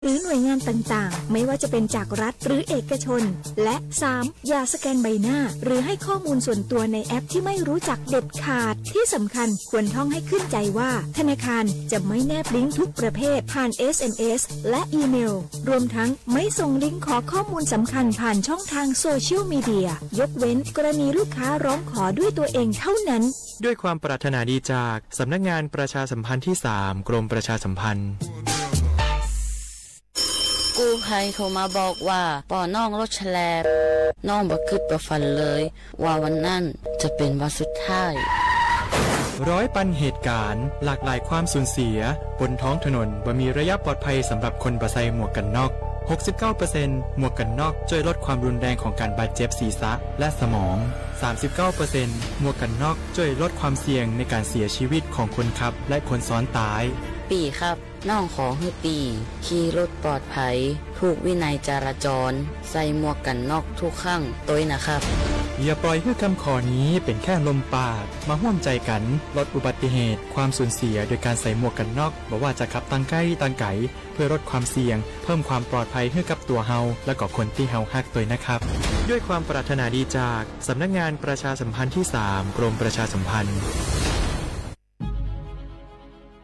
หรือหน่วยงานต่างๆ ไม่ว่าจะเป็นจากรัฐหรือเอกชน และ สาม อย่าสแกนใบหน้า หรือให้ข้อมูลส่วนตัวในแอปที่ไม่รู้จักเด็ดขาด ที่สำคัญควรท่องให้ขึ้นใจว่าธนาคารจะไม่แนบลิงก์ทุกประเภทผ่าน เอส เอ็ม เอส และอีเมล รวมทั้งไม่ส่งลิงก์ขอข้อมูลสำคัญผ่านช่องทางโซเชียลมีเดีย ยกเว้นกรณีลูกค้าร้องขอด้วยตัวเองเท่านั้น ด้วยความปรารถนาดีจากสำนักงานประชาสัมพันธ์ที่สาม กรมประชาสัมพันธ์ กู้ภัยโทรมาบอกว่าปอน้องรถแฉลบ น้องบ่คิดบ่ฝันเลยว่าวันนั้นจะเป็นวันสุดท้าย ร้อยปันเหตุการณ์ หลากหลายความสูญเสีย บนท้องถนนบ่มีระยะปลอดภัยสำหรับคนบ่ใส่หมวกกันน็อก หกสิบเก้าเปอร์เซ็นต์ หมวกกันน็อกช่วยลดความรุนแรงของการบาดเจ็บศีรษะและสมอง สามสิบเก้าเปอร์เซ็นต์ หมวกกันน็อกช่วยลดความเสี่ยงในการเสียชีวิตของคนขับและคนซ้อนท้าย ปีครับ น้องขอหื้อปีขี่รถปลอดภัย ผูกวินัยจราจร ใส่หมวกกันน็อกทุกครั้งตวยนะครับ อย่าปล่อยให้คำขอนี้เป็นแค่ลมปาก มาร่วมใจกันลดอุบัติเหตุ ความสูญเสียโดยการใส่หมวกกันน็อก บ่ว่าจะขับทางใกล้ทางไกล เพื่อลดความเสี่ยง เพิ่มความปลอดภัยให้กับตัวเฮา และก็คนที่เฮาฮักตวยนะครับ ด้วยความปรารถนาดีจากสำนักงานประชาสัมพันธ์ที่สาม กรมประชาสัมพันธ์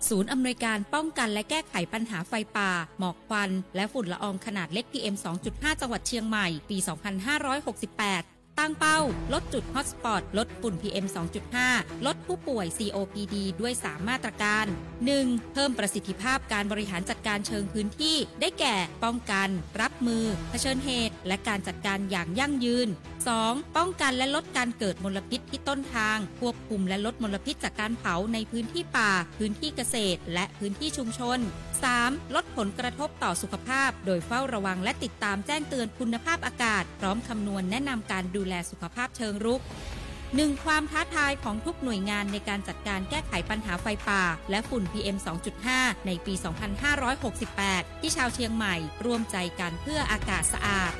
ศูนย์อำนวยการป้องกันและแก้ไขปัญหาไฟป่า หมอกควัน และฝุ่นละอองขนาดเล็ก พีเอ็ม สองจุดห้า จังหวัดเชียงใหม่ ปี สองพันห้าร้อยหกสิบแปด ตั้งเป้าลดจุดฮอตสปอต ลดฝุ่น พีเอ็ม สองจุดห้า ลดผู้ป่วย ซีโอพีดี ด้วย สาม มาตรการ หนึ่ง เพิ่มประสิทธิภาพการบริหารจัดการเชิงพื้นที่ ได้แก่ ป้องกัน รับมือ เผชิญเหตุ และการจัดการอย่างยั่งยืน สอง ป้องกันและลดการเกิดมลพิษที่ต้นทาง ควบคุมและลดมลพิษจากการเผาในพื้นที่ป่า พื้นที่เกษตร และพื้นที่ชุมชน สาม ลดผลกระทบต่อสุขภาพ โดยเฝ้าระวังและติดตามแจ้งเตือนคุณภาพอากาศ พร้อมคำนวณแนะนำการดูแลสุขภาพเชิงรุก หนึ่ง ความท้าทายของทุกหน่วยงานในการจัดการแก้ไขปัญหาไฟป่า และฝุ่น พีเอ็ม สองจุดห้า ในปี สองพันห้าร้อยหกสิบแปด ที่ชาวเชียงใหม่ร่วมใจกันเพื่ออากาศสะอาด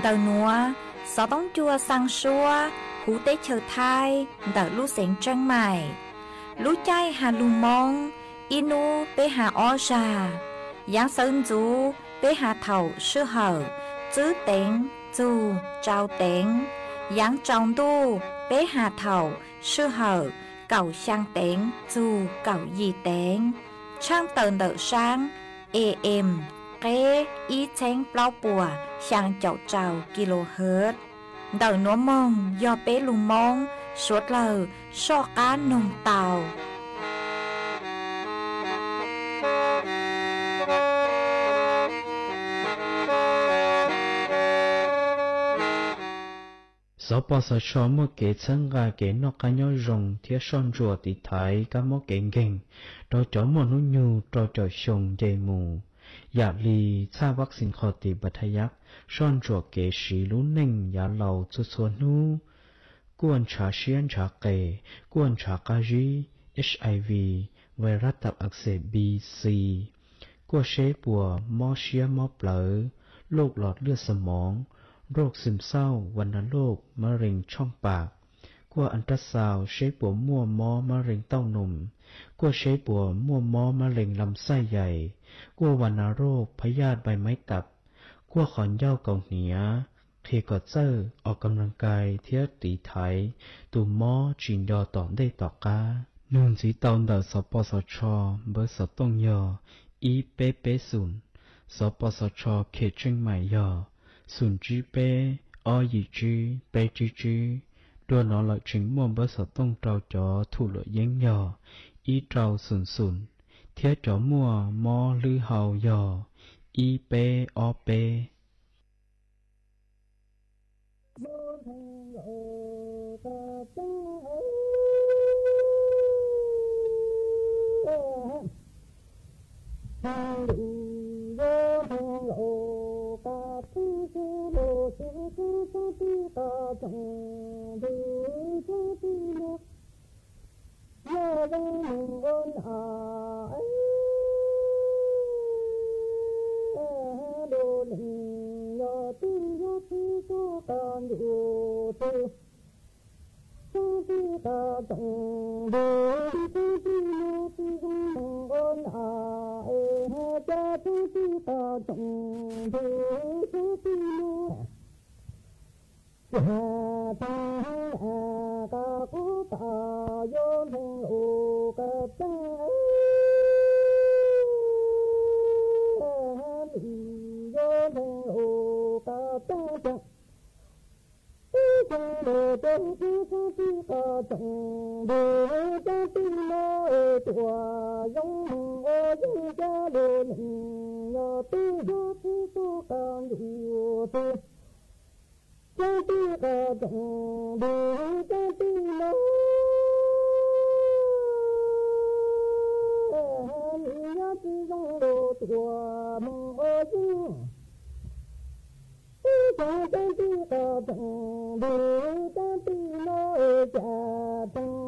Ntawm nuav, xov tooj cua xaa suab huv teb chaws Thaib ntawm lub xeev Tseeb Maim. Lub caij has lug Moob, ib nub peb has ob zag. Yaav xawv ntxuv peb has thaum sij hawm tswb teev txug tsau teev. Yaav tsaus ntuj peb has thaum sij hawm kaum xyaa teev txug kaum yim teev. Tshaaj tawm ntawm saab A M qeb ib txheeb plaub puas xyaa caum rau kilohertz. Ntawm nuav moog yog peb lug Moob suav dlawg soj qaab noog tau. Xov Pos Xov Tsho muaj kev txhawb nqaa kev noj qab nyob zoo thiab soj ntsuam tiv thaiv kab mob kev nkeeg rau cov muaj hnub nyoog rau caum xyoo nce mus, yam li txhaj vaccine qhov tiv ba tha yab soj ntsuam kev siv lub neej yav laus txhua txhua hnub, kuaj ntshav siab ntshav qes, kuaj ntshav qab zib, HIV, vais rab tav ak xes B, C, kuaj seb puas mob siab mob plawv, loj los lwaj xas moov, roj xwm xauj, vas nas loj, mab rees tshooj pam, kuaj as rab xaus seb puas muaj mob mab rees tauj num, kuaj seb puas muaj mob mab rees lam xaij yais, kuaj vas nas roj phab yaj npais maiv tawm, kuaj qhov ncauj kaus hniav, qhia kom txawj os kam las kais thiab tiv thaiv tus mob tsis nco tom ntej tom qab. Nug ntxiv tau ntawm Xov Pos Xov Tsho npawb xov tooj yog ib peb peb xoom, Xov Pos Xov Tsho Kheem Tseej Maim yog xoom tsib peb ob yim tsib peb tsib tsib. Dua no lawm tseem muaj npawb xov tooj rau cov thum luam yeeb yog ib rau xoom xoom, thiab cov muaj mob hlwb hau yog ib peb ob peb. Yog twb yog txiv tub qab ntuj txiv, txiv tub qab tsoom ntug, txiv tub no txiv zoo ua na, es hais cas txiv tub qab tsoom ntug, txiv tub no cas tag qab qub tas yuav nteeg ua qab teeb, yuav nteeg ua qab teeb tseem. Ib tsoom los rau txiv tub qab tsoom ntug, tsoom tij no es tuaj zoo ua yeeb cab lus neej, yog twb yog txiv tub qab ntuj txiv, tsoom tij qab tsoom ntug, tsoom tij no nws yog txiv zoo los tuaj mus ua yeeb. Ib tsoom tsoom tij qab tsoom ntug, tsoom tij no es cas tag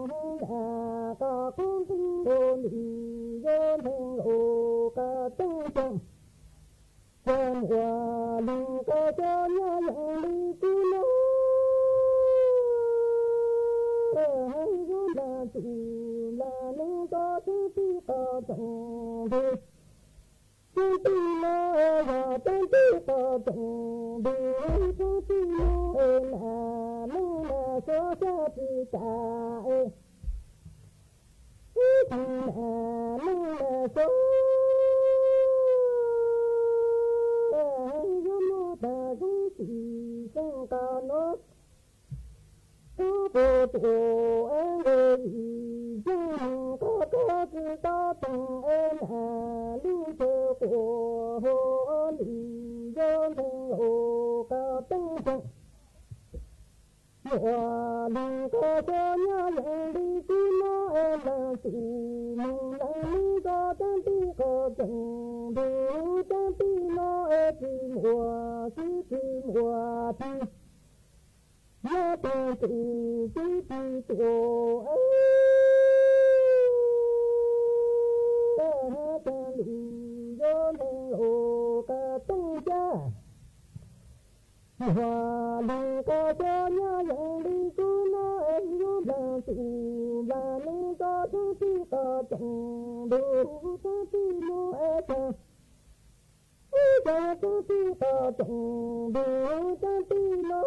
qab qub nteeg ua nws yuav nteeg ua qab teeb tseem. Cas muaj leej qab xyov nyob yeej li kuv no, hais yuav nplas txuj nplas neeg rau tsoom tij qab tsoom ntug. Tsoom tij no yog tsoom tij qab tsoom ntug, tsoom tij no es nam neej nam xyov xyab tsis tas es, ib tsoom nam neej nam xyov yuav muaj tag zoo tsis xeeb qab no. Koj puas tuaj es nkawd vim yeej qab koj tsis tau teeg es nam lub chaw quas huv lim yuav nteeg ua qab teeb tseem. Muaj leej qab xyov nyob yeej li kuv no es leej txuj neeg leej neeg rau tsoom tij qab tsoom ntug, tsoom tij no es tsis muaj xib tsis muaj plig, nyob tag txuj xib tsis tuaj es, hais tag lus yuav nteeg ua qab teeb tseem. Muaj leej qab xyov nyob yeej li kuv no es yuav nplas txuj nplas neeg rau tsoom tij qab tsoom ntug, tsoom tij no es cas, ib tsoom tsoom tij qab tsoom ntug, tsoom tij no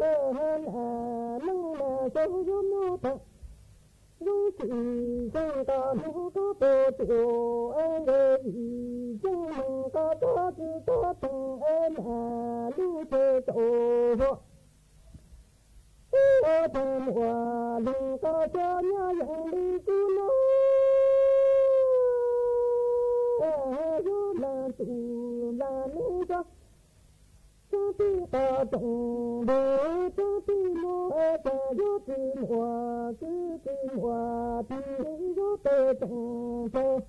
hais nam neej nam xyov yuav muaj tag zoo tsis xeeb qab no. Koj puas tuaj es nkawd vim yeej neeg qab koj tsis tau teeg es nam lub chaw tsaus huam. Ua cas muaj leej qab xyov nyob yeej li kuv no, yuav nplas txuj nplas neeg rau tsoom tij qab tsoom ntug, tsoom tij no es cas yuav tsis muaj xib tsis muaj plig, yuav tes tseem pes,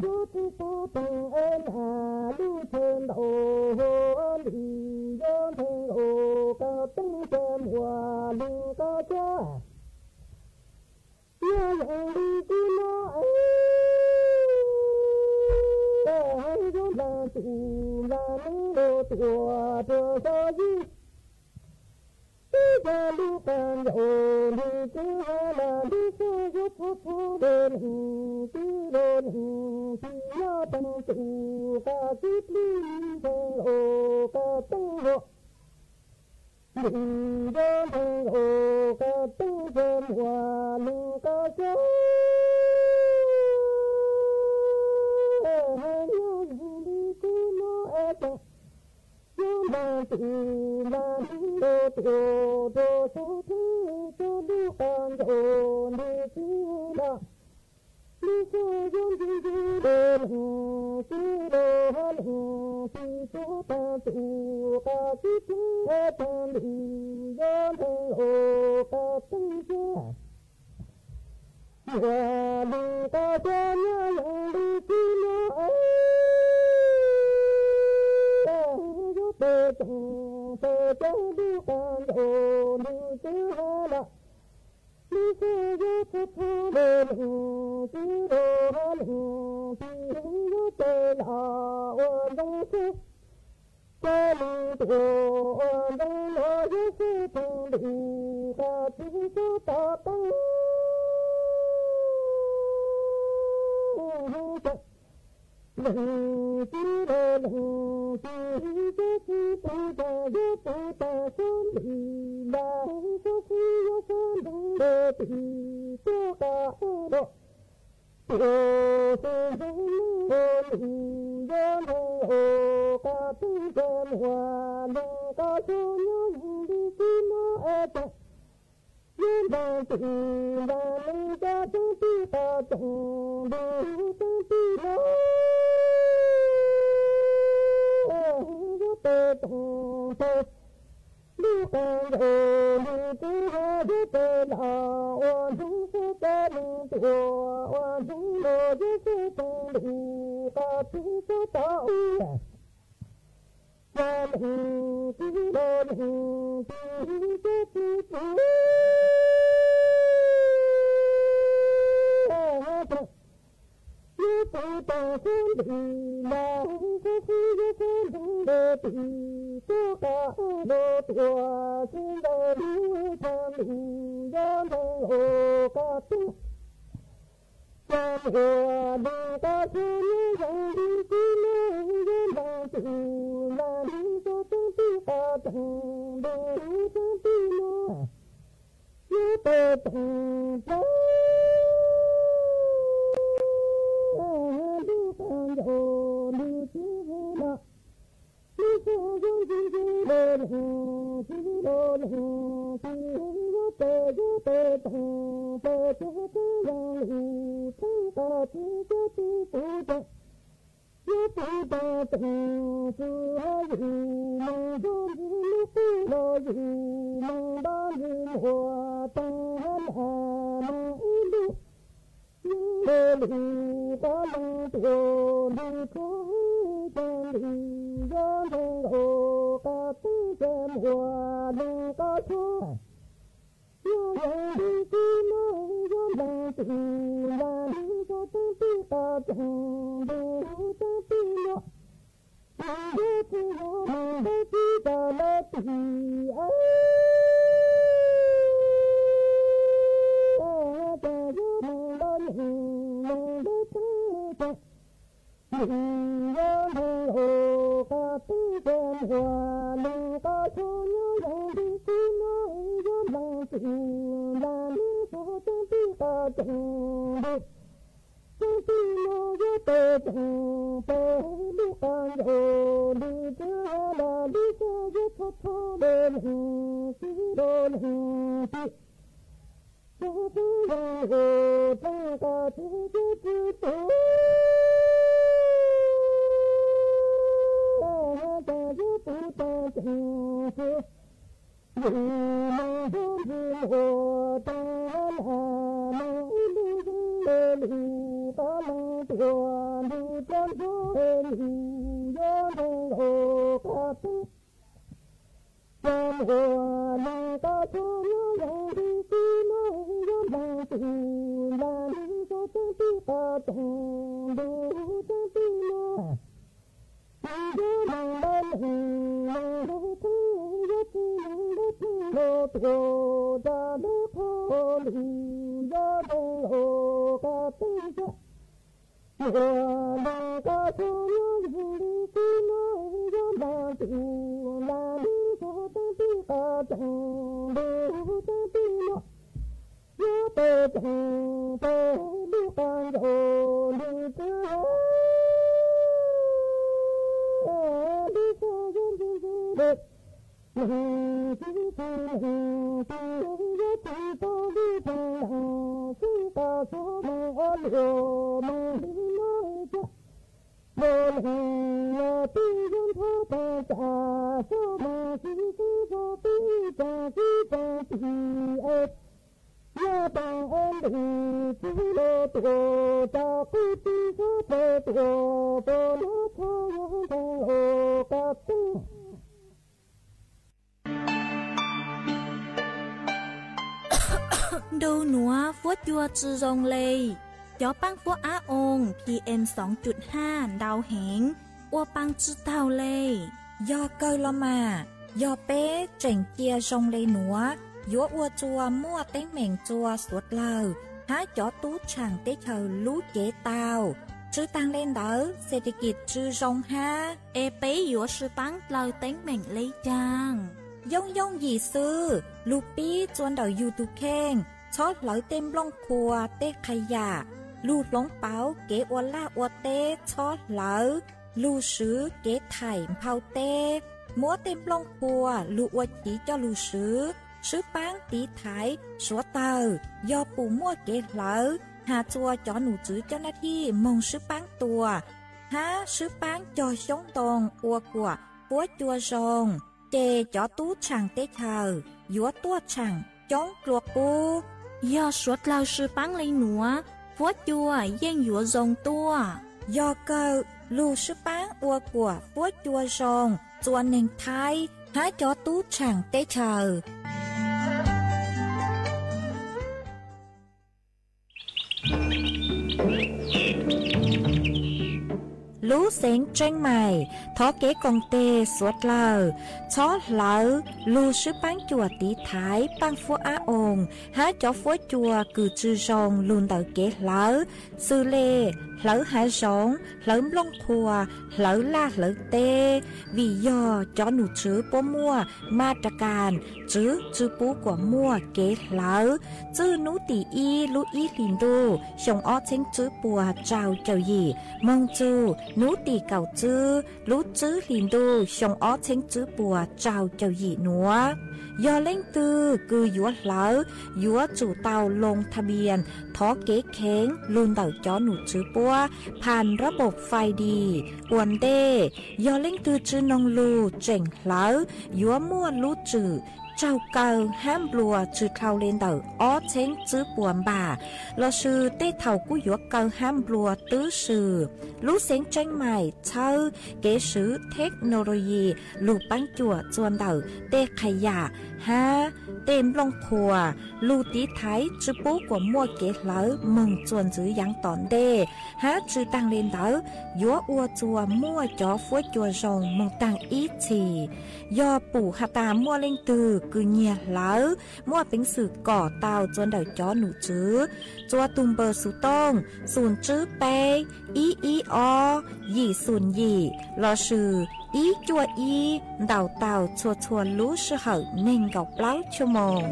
yuav tsis tau teeg es nam lub chaw ntau huv lim yuav nteeg ua qab teeb tseem. Muaj leej qab xyov nyob yeej li kuv no es, hais yuav nplas txuj nplas neeg los tuaj rau xyov yib. Ib tsoom lub qab ncaus nws tsis hais los lub xyov yuav pub pub rau neeg tsis rau neeg tsis nyob tag txuj qab xib plig nteeg ua qab teeb huam. Nteeg yuav nteeg ua qab teeb tseem. Muaj leej qab xyov hais nyob yeej li kuv no es cas yuav nplas txuj nplas neeg los tuaj rau xyov thib tsoom lub qab ncaus nws tsis hais los lub xyov yuav ntsib ntsib rau leej tsis rau hauv leej tsis tuaj tag txuj qab xib plig tag nws yuav nteeg ua qab teeb tseem. Muaj leej qab xyov nyob yeej li kuv no es, yuav tes tseem pes cov lub qab ncaus nws tsis hais los lub xyov yuav pub pub rau leej tsis rau hauv leej tsis yuav tes los ua ntxoov xwb, cov neeg tuaj ua ntxoov los yog xwb txheej ntuj qab txwv xub tom qeej. Leej txiv los leej txiv, cov txiv pub tag yuav pub tag xub ntim, lam xub xwb yuav xub nteeg rau tim tuaj qab los. Tuaj xwb ntxeev neeg ua lus, yuav ntxeev ua qab txeeg cov muaj leej qab xub nyob yeej li txiv no es tag. Yuav npaj tus npaj neeg cov txeeb tij qab txeeg ntuj txeeb tij no, yuav peb txeeg peb lub qab ncaug lub txiv hab yuav peb los ua ntxoov xwb, cov neeg tuaj ua ntxoov los yog xwb txheej ntuj qab txwv xub tom ub. Cov neeg txiv los leej txiv, cov txiv pub tag yuav pub tag xub ntim, lam xub xwb yuav xub nteeg rau tim tuaj qab los. Tuaj xwb ntxeev lub txheej ntuj, yuav ntxeev ua qab txeeg cov muaj leej qab xub nyob yeej li txiv no, yuav npaj tus npaj neeg cov txeeb tij qab txeeg ntuj txeeb tij no, yuav peb txeeg peb lub qab ncaug lub txiv hab los. Lub xub yuav ntxeev ntxeev los leej txiv los leej txiv, yuav peb yuav peb txeeg peb txeeg txheej yeej lub txheej qab txwv cov txiv pub tag. Yuav pub tag txeeg xwb hab yus neeg yuav ntxwg lub qub los yus neeg npab ntxwg muag tag hab lam neeg ib lub. Yeej le lus qab leej tuaj lwm txog tag lwm, yuav ntxeev nkaus qab txeeg cov muaj leej qab xub. Yuav yeej li txiv no, yuav npaj tus npaj neeg cov txeeb tij qab txeeg ntuj txeeb tij no. Yog tsis yog neeg ntawd tsis tau lawv tim, cas yuav neeg ntawd neeg, neeg ntawd txeeb tag. Nws yuav npaj nkaus qab txeeg cov muaj leej qab xub nyob yeej li txiv no, yuav npaj tus npaj neeg cov txeeb tij qab txeeg ntuj txeeb tij no, yuav peb txeeg peb lub qab ncaug lub txiv hab los lub xub yuav txhob txhob le leej txiv los leej txiv. Cov txeeb yeej lub txeeg qab txeeg cov txiv pub, cas yuav pub tag txeeg xwb. Yus neeg yuav ntxwg muag tag hab lam neeg ib lub, yeej le lus qab leej tuaj lwm txog ntxog, nws yuav npaj nkaus qab txeeg cov muaj leej qab xub nyob yeej li txiv no, yuav npaj tus npaj neeg cov txeeb tij qab txeeg ntuj txeeb tij no. Tsis yuav neeg ntawd neeg, neeg ntawd txeeb, yuav tsis neeg ntawd txeeb los tuaj rau lub qhov lwm, yuav npaj nkaus qab txeeg cov muaj leej qab xub nyob yeej li txiv no, yuav npaj tus npaj neeg cov txeeb tij qab txeeg ntuj txeeb tij no. Yuav peb txeeg peb lub qab ncaug lub txiv hab, lub xub yuav ntxwg ntxwg le leej txiv txiv leej txiv, yuav tsis tau lub txeeg leej xwb qab xub meej ob luag meej li no cas. Los leej los twb yuav ntxhov tag cas, xub meej txiv xwb txog twb ib txeeg txiv txeeg txiv es. Nyob tag es ntuj txiv los tuaj rau qub txiv xub peb tuaj peb los txhob yuav npaj nkaus qab txeeg. Nraug nuav fuab cua tsi zoo le. Cov paab fuab ab oo P M xoo cuj haj ntau heev, ua paa tsi taug le. Yog kawg los mas, yog peb tseem cia zoo le nuav, yuav ua txuas muaj teeb meem txua suav dlawg hab cov tub tshaam teb chaws lub cev tau. Tsi taag le ntawd, xes tes kis tsi zoo hab, es peb yuav sib paab dlaws teeb meem le caag? Yooj yooj yim xwb, lug pib txua ntawm yug tug kheej, txhob hlawv tej nplooj qhuav tej qha yam, lug hloov pauv kev ua laj ua teb txhob hlawv, lug swv kev thaim nphau teb, muab tej nplooj qhuav lug ua chiv coj lug swv, sib paab tiv thaiv suav dlawg. Yog pum muaj kev hlawv, has txua cov num tswv coj nab thij moog sib paab tua, hab sib paab cog xyoob ntoo ua kuam fuab cua zoo, ces cov tub tshaam teb chaws yuav tuaj tshaam coob dlua qub. Yog suav dlawg sib paab le nuav, fuab cua yeej yuav zoo tuaj. Yog kawg, lug sib paab ua kuam fuab cua zoo txua neeg Thaib hab cov tub tshaam teb chaws. Lub xeev Tseeb Maim thov kev koom teg suav dlawg txhob hlawv, lug sib paab cuam tiv thaiv paaj fuab ab oo hab cov fuab cua kws tsi zoo lug ntawm kev hlawv, xws le hlawv hav zoov, hlawv nplooj qhuav, hlawv laj hlawv teb, vim yog cov num tswv puab muaj ma ra kas tswv tsi pub kuam muaj kev hlawv. Txwj nub tim ib lub ib hlis ntuj xyoo ob txheeb tswb puas rau caum yim moog txug nub tim kaum tswb lub tswb hlis ntuj xyoo ob txheeb tswb puas rau caum yim nuav. Yog leej twg kws yuav hlawv, yuav tsum tau loo tha npias thov kev kheev lug ntawm cov num tswv puab phas rab npaum fais dis ua ntej. Yog leej twg tsi noog lug tseem hlawv, yuav muaj lub tswm raug kaw hab nplua tsi dhau le ntawm ob txheeb tswb puas npam, lossis tej thaum kuj yuav kaw hab nplua twb swm. Lub xeev Tseeb Maim txhawb kev swv theknologi lug paab cuam txua ntawm tej qha yam hab tej nplooj qhuas, lug tiv thaiv tsi pub kuam muaj kev hlawv moog txuas ntxiv yaav tom ntej, hab tsi taag le ntawd yuav ua txuas muaj cov fuab cua zoo moog taag ib txhis. Yog pum has tas muaj leej twg kws nyiag hlawv, muaj peev xwm kom tau txua ntawm cov num tswv, txua tug npawb xuv tooj xum tswb peb ib ib ob yim xum yim lossis ib cuaj ib ntaus tau txhua txhua lub sij hawm neeg nkaum plaub choj moos.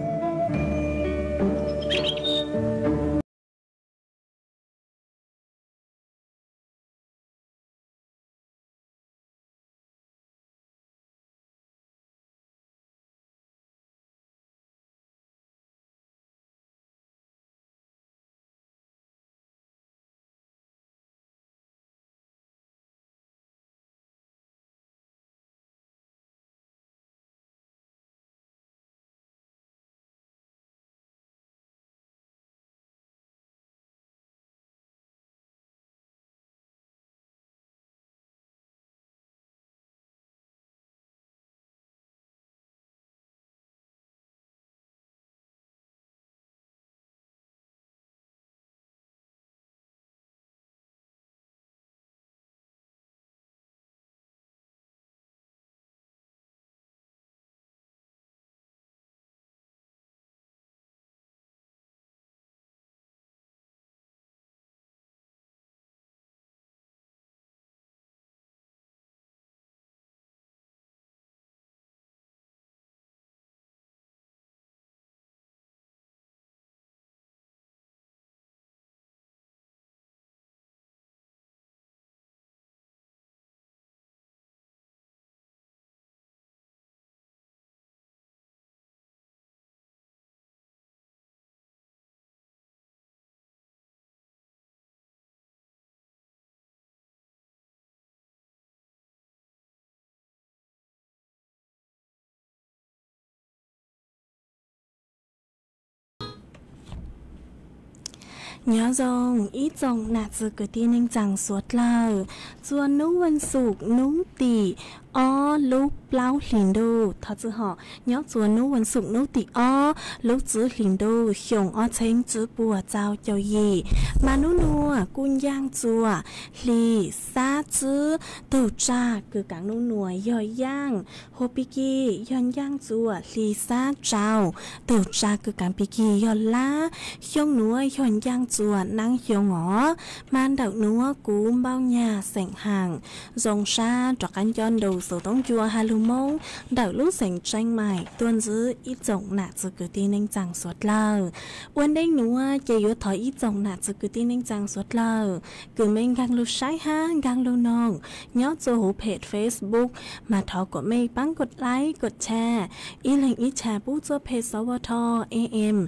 Nyob zoo ib tsoom nam txiv kwv tij neej tsaa suav dlawg, txua nub wan xum nub tim ob lub plaub hlis ntuj. Thov txim hom, nyob txua hnub vas xuv hnub tim ob lub tsib hlis ntuj xyoo ob txheeb tsib puas txaus caum yim. Mas hnub nuav kuj ncaaj txua hli xab tsib, tug tsag kws kaav hnub nuav yog yaaj. Hua pig kig yog ncaaj txua hli xab rau, tug tsag kws kaav pig kig yog lab. Xyoo nuav yog ncaaj txua naab xyoo os. Mas ntawm nuav kuv Npauj Nyag xeem Haam zoo sab rov qaab nco ntu xuv toob ncua ha lug Moob ntawm lub xeem Tseeb Maim tuaj ntsib ib tsoom nam txiv kwv tij neej tsaa suav dlawg. Ua ntej nuav ces yuav thov ib tsoom nam txiv kwv tij neej tsaa suav dlawg kws mej nkaag lug saib hab nkaag lug noog nyob txua huv phem Facebook, mas thov kuas mej paab kod like kod share, ib leeg ib tshaj pub txua phem sov vo tho am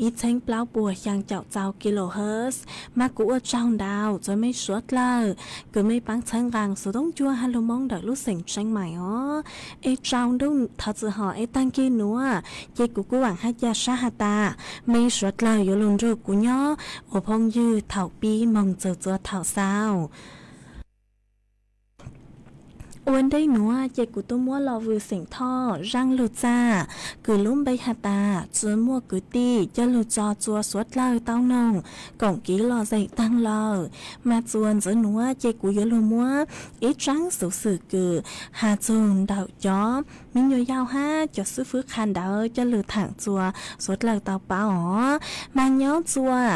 ib txheeb plaub puas xyaa caum txaus kilohertz. Mas kuv ua tsaug ntau txua mej suav dlawg kws mej paab txhawb nqaa xuv toob ncua ha lug Moob ntawm lub xeem Tseeb Maim os. Es tsaus ntuj thov txim hom es taag kig nuav ces kuv kuj vaam hab ca sab has tas mej suav dlawg yuav lug nrug kuv nyob ua phooj ywg thaum pib moog txug txua thaum xaus. Ua ntej nuav ces kuv tuaj muab Los Vwm xeem Thoj zaaj lug txaj kws lub npe has tas Tsi Muaj Kwv Tij coj lug tso txua suav dlawg tau noog koom kev lom zem taag lawm. Mas txuas ntxiv nuav ces kuv yuav lug muab ib tsaab xuv xwm kws has txug ntawm cov miv nyuas yau hab cov xwb fwb qha ntawv coj lug thaam txua suav dlawg tau paub os. Mas nyob txua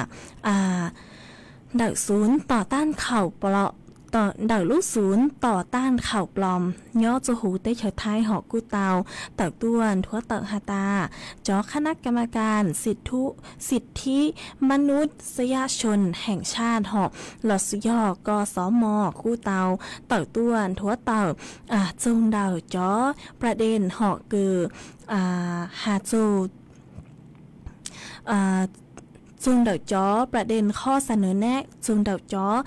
ntawm xuv tom taj khaum plo, ntawm lub xuv tom taj khaum ploos nyob txua huv teb chaws Thaib hom kuj tau tawm tuaj nthuav tawm has tas cov khab nab ka ma kas xim thib mab nub xab yab xyoo heem tshaj hom los xwb yog ko xov mos kuj tau tawm tuaj nthuav tawm txug ntawm cov pla dej hom kws has txug txug ntawm cov pla dej qhob xa nws nab txug ntawm cov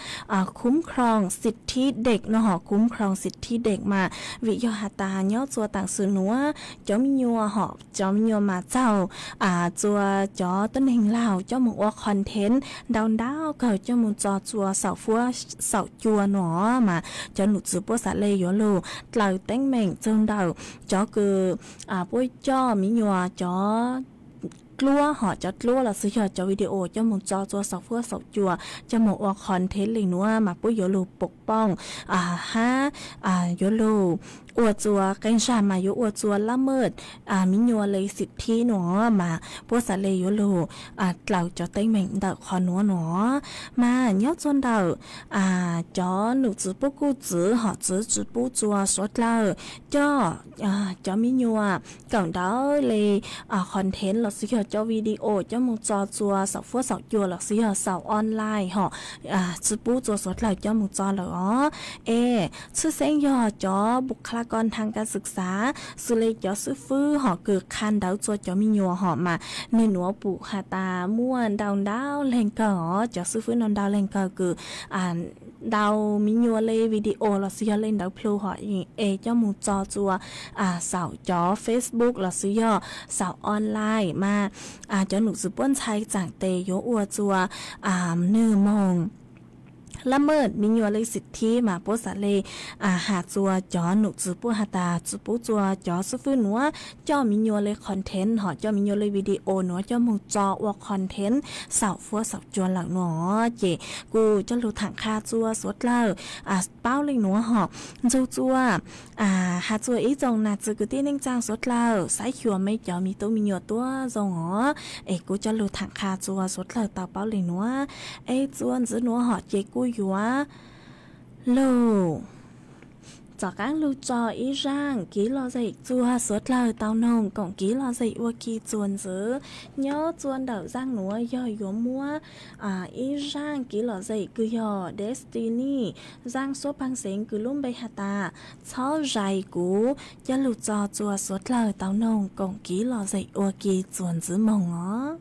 khum khroos xim thib dej no hom khum khroos xim thib dej mas vim yog has tas nyob txua taam sim nuav cov miv nyuas hom cov miv nyuas mas txaug txua cov tuab neeg laug coj moog ua content ntau ntau kawg coj moog tso txua saum fuab saum cua no mas cov num txwv puab xav le yuav lug dlaws teeb meem txug ntawm cov kws puab coj miv nyuas cov dluab hom cov dluab los xwb yog cov video coj moog tso txua saum fuab saum cua coj moog ua content le nuav mas puab yuav lug pov pooj hab yuav lug ua txua qee zag mas yuav ua txua lab mej miv nyuas le xim thib no mas puab xav le yuav lug dlaws cov teeb meem ntawm qhov nuav no mas nyob txua ntawm cov num txwv puab kuj txwv hom txwv tsi pub txua suav dlawg coj cov miv nyuas kawm ntawv le content los xwb yog cov video coj moog tso txua saum fuab saum cua los xwb yog saum online hom tsi pub txua suav dlawg coj moog tso lawm os. Es tshwj xeeb yog cov npus kha la ko thaj kas xwm xav xws le cov xwb fwb hom kws qha ntawv txua cov miv nyuas hom mas nwg nuav pum has tas muaj ntau ntau leeg kawg os cov xwb fwb no ntau leeg kawg kws ntau miv nyuas le video los xwb yog le ntawv plhu hom es coj moog tso txua saum cov Facebook los xwb yog saum online mas cov num txwv puab ntxhais txaam tes yuav ua txua nwg moog lab mej miv nyuas le xim thib mas puab xav le has txua cov num txwv puab has tas tsi pub txua cov xwb fwb nuav coj miv nyuas le content hom coj miv nyuas le video nuav coj moog tso ua content saum fuab saum cua lawm no ces kuv coj lug thaam qha txua suav dlawg paub le nuav hom ntsug txua has txua ib tsoom nam txiv kwv tij neej tsaa suav dlawg xaiv xyuas mej cov miv tub miv nyuas tuab zoo os es kuv coj lug thaam qha txua suav dlawg tau paub le nuav es txua ntxiv nuav hom ces kuj yuav lug tom qaab lug tso ib zaaj kev lom zem txua suav dlawg tau noog koom kev lom zem ua ke txuas ntxiv. Nyob txua ntawm zaaj nuav yog yuav muab ib zaaj kev lom zem kws yog Destiny zaaj suab paag xeev kws lub npe has tas Txhob Zais Kuv coj lug tso txua suav dlawg tau noog koom kev lom zem ua ke txuas ntxiv moog os.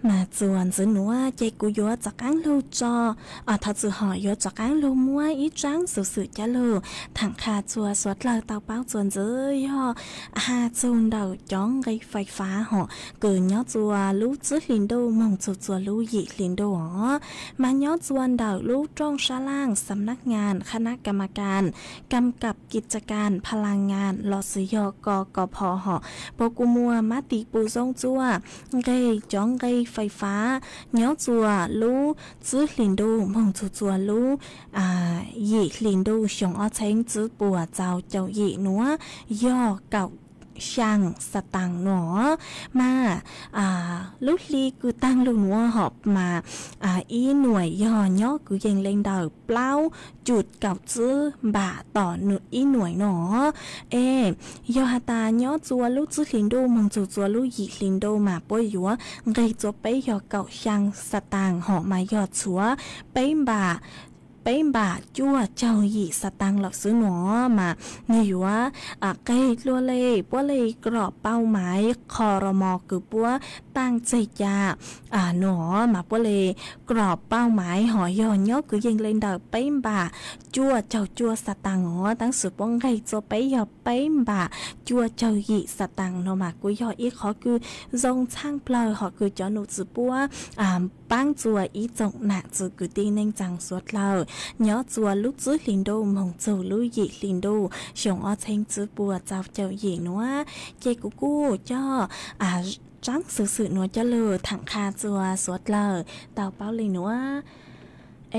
Mas txuas ntxiv nuav ces kuv yuav rov qaab lug tso, thov txim, ho yuav rov qaab lug muab ib tsaab xuv xwm coj lug thaam qha txug suav dlawg tau paub txuas ntxiv yog has txug ntawm cov nqi fais fav hom kws nyob txuas lub tswb hli ntuj moog txug txuas lub yim hli ntuj os. Mas nyob txuas ntawm lub rooj sab laaj xam nab ngas, khab nab kam mas kas, kam kam kis tsa kas pha la ngas lossis yog ko ko pho hom puab kuj muaj mab tis pum zoo txuaj nqeg cov nqi fais fav nyob txuas lub tswb hli ntuj moog txug txuas lub yim hli ntuj xyoo ob txheeb tsib puas txaus caum yim nuav yog kaum xyaa xa taas nuav. Mas lub hli kws taag lug nuav hom mas ib nuaim yog nyob kwv yees le ntawm plaub cum kaum tsib npam tom ib nuaim nuav. Es yog has tas nyob txuas lub tswb hli ntuj moog txug txuas lub yim hli ntuj mas puab yuav nqeg txuas peb yog kaum xyaa xa taas hom mas yog txhuav peb npam peb npam cuaj caug yim xa taas lawm xwb nuav. Mas nwg yuav qeg dlua le puab le krom pau maiv qho ro mo kws puab taaj txeg ca nuav mas puab le krom pau maiv hom yog nyob kwv yees le ntawm peb npam cuaj caug cuaj xa taas os, tab sis puab nqeg txuas peb yog peb npam cuaj caug yim xa taas nuav mas kuj yog ib qhov kws zoo txhaaj plawg hom kws cov num txwv puab paab txuas ib tsoom nam txwv kwv tij neej tsaa suav dlawg nyob txuas lub tswb hli ntuj moog txug lub yim hli ntuj xyoo ob txheeb tsib puas txaus caum yim nuav. Ces kuv kuj coj tsaab xuv xwm nuav coj lug thaam qha txuas suav dlawg tau paub le nuav.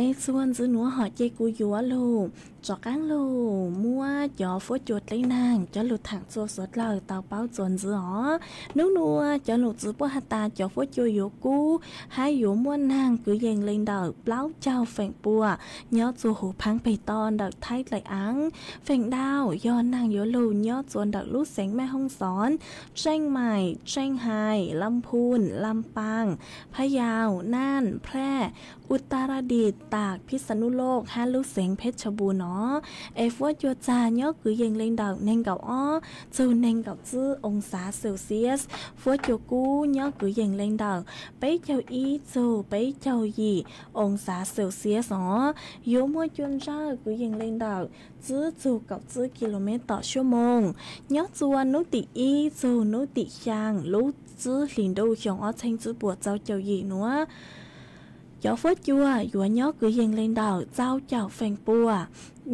Es txuas ntxiv nuav hom ces kuv yuav lug rov qaab lug muab cov fuab cua dleb naag coj lug thaam txuas suav dlawg tau paub txuas ntxiv os. Nub nuav cov num txwv puab has tas cov fuab cua yuav kub hab yuav muaj naag kwv yees le ntawm plaub caug feem pua nyob txuas huv phaab peg toj ntawm Thaib Dlaim Aav. Feem ntau yog naag yuav lug nyob txuas ntawm lub xeev Mej Hoob Xoob, Tseej Maim, Tseej Hais, Laj Phun, Laj Paaj, Phab Yau, Naaj, Phaj, Utaradis, Taak, Phij Xa Nub Loj hab lub xeev Phej Tshab Npus no. Es fuab cua txag nyob kwv yees le ntawm neeg nkaum ob txug neeg nkaum tsib oo xav Celsius. Fuab cua kub nyob kwv yees le ntawm peb caug ib txug peb caug yim oo xav Celsius os. Yuav muaj cua ntsawj kwv yees le ntawm tsib txug kaum tsib kilomev tom xuab moos nyob txuas nub tim ib txug nub tim xyaa lub tswb hli ntuj xyoo ob txheeb tsib puas txaus caum yim nuav. Cov fuab cua yuav nyob kwv yees le ntawm tsau caum feem pua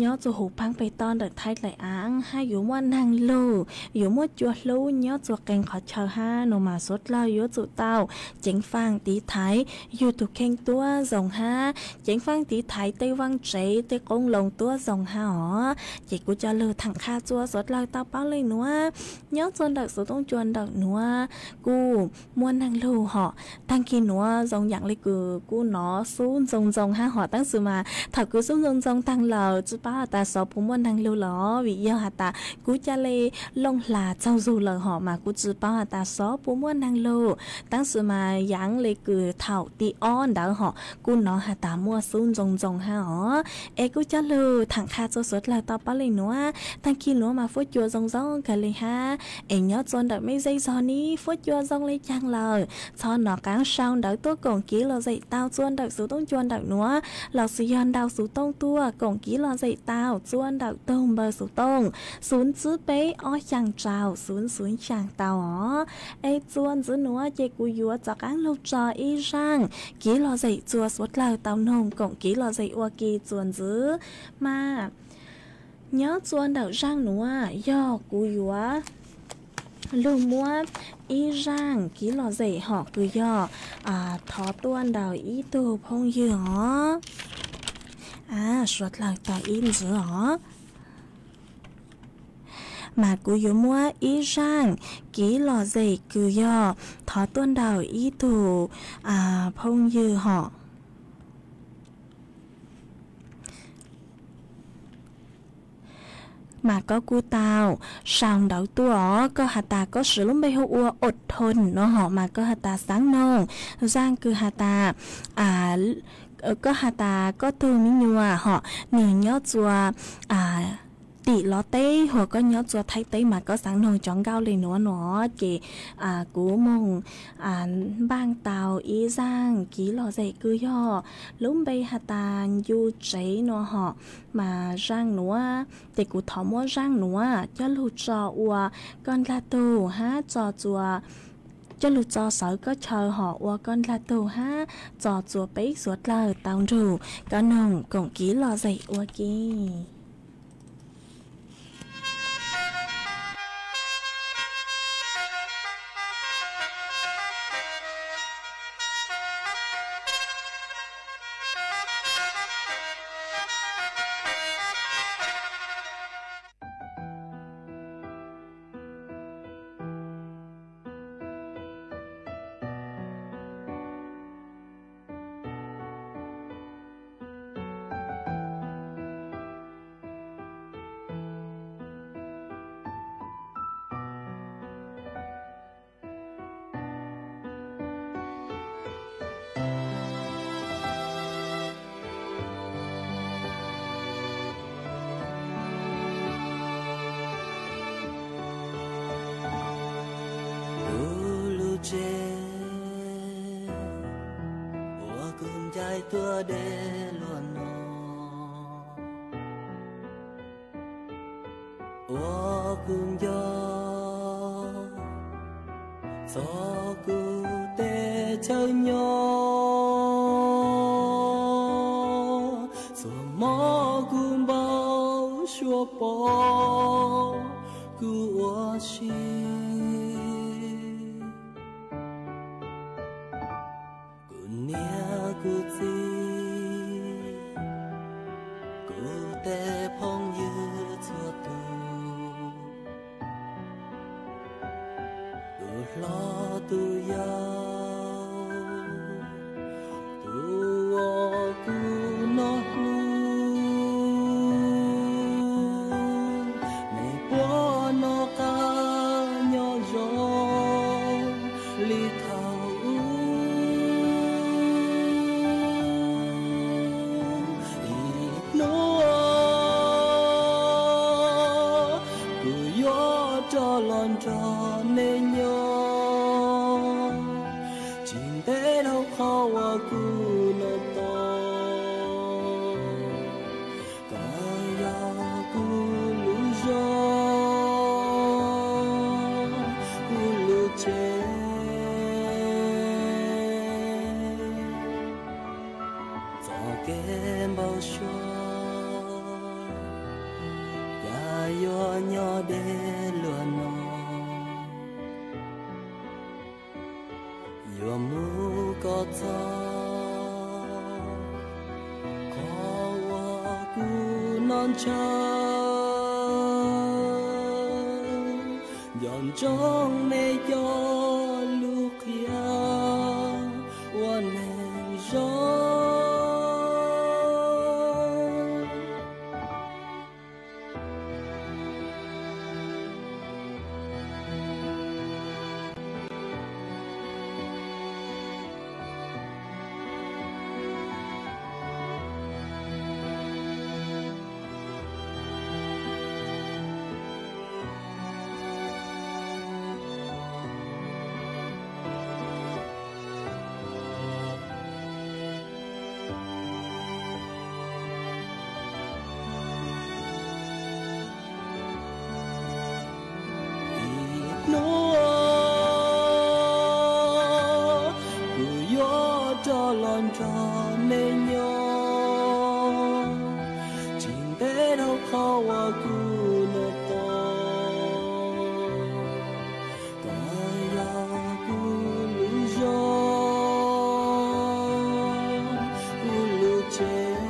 nyob txuas huv phaab peg toj ntawm Thaib Dlaim Aav hab yuav muaj naag lug, yuav muaj cua hlub nyob txuas qee qhov chaw hab no mas suav dlawg yuav tsum tau ceev faam tiv thaiv yug tug kheej tuab zoo hab ceev faam tiv thaiv tej vaaj tsev tej qoob loo tuab zoo hab os. Ces kuv coj lug thaam qha txuas suav dlawg tau paub le nuav. Nyob txuas ntawm xuv tooj cua ntawm nuav kuj muaj naag lug hom. Taag kis nuav zoo yaam le kws kuj nov xub ntxoo ntxoo hab hom, tab sis mas thaum kws xub ntxoo ntxoo taag lawm tsi paub has tas xyov puas muaj naag lug lawm, vim yog has tas kuv ca le looj hla txaug zug lawm hom mas kuv tsi paub has tas xyov puas muaj naag lug, tab sis mas yaav le kws thaum tim ob ntawd hom kuj nov has tas muaj xub ntxoo ntxoo hab os. Es kuj coj lug thaam qha txuas suav dlawg tau paub le nuav. Taag kis nuav mas fuab cua zoo zoo kawg le hab. Es nyob txuas ntawm mej zej zog ne fuab cua zoo le caag lawm, txhob nov qaab sau ntawv tuaj koom kev lom zem tau txuas ntawm xuv tooj cua ntawm nuav, lossis yog ntaus xuv tooj tuaj koom kev lom zem tau txuas ntawm tug npawb xuv tooj xoom tsib peb ob xyaa rau xoom xoom xyaa tau os. Es txuas ntxiv nuav ces kuv yuav rov qaab lug tso ib zaaj kev lom zem txuas suav dlawg tau noog koom kev lom zem ua ke txuas ntxiv. Mas nyob txuas ntawm zaaj nuav yog kuv yuav lug muab ib zaaj kev lom zem hom kws yog thov tuaj ntawm ib tug phooj ywg os, suav dlawg tau ib ntxiv os. Mas kuv yuav muab ib zaaj kev lom zem kws yog thov tuaj ntawm ib tug phooj ywg hom. mas koj kuj tau sau ntawv tuaj os. Koj has tas koj siv lub npe hu ua Ot Thon no hos mas koj has tas xaav noog, zaaj kws has tas, koj has tas koj tug me nyuam hos nwg nyob txua tim lov teb hos koj nyob txua Thaib teb mas koj xaav noog cov nkauj le nuav no ces kuv moog npaaj tau ib zaaj kiv lom zem kws yog lub npe has tas Ncu Tsev no hos mas zaaj nuav ces kuv thov muab zaaj nuav coj lug tso ua koj ndlag tug hab tso txua, coj lug tso sawv koj chaw hos ua koj ndlag tug hab tso txua peb suav dlawg tau nrug koj noog koom kiv lom zem ua ke. Kuv lub tsev uas kuv ncaim tuaj deb luaj no, uas kuv nco txog kuv teb chaws nyob, txhua hmo kuv npau suav pom kuv ua si. Kuv niam kuv txiv, kuv tej phooj ywg txhua tus, tus hlob tus yau, tus uas kuv noj hlub, nej puav noj qab nyob zoo li thaum ub. Ib hnub kuv yuav rov los nrog nej nyob, tsis ntev dhau qhov uas kuv noj tau. Koj yog kuv lub zog, kuv lub tsev, txoj kev npau suav, cas yuav nyob deb luaj no. Yuav mus kom txog qhov uas kuv noj ntshaw, nco ntsoov nej cov lus qhia ua neeg zoo. Ib hnub kuv yuav rov los nrog nej nyob, tsis ntev dhau qhov uas kuv noj tau. Koj yog kuv lub zog, kuv lub tsev.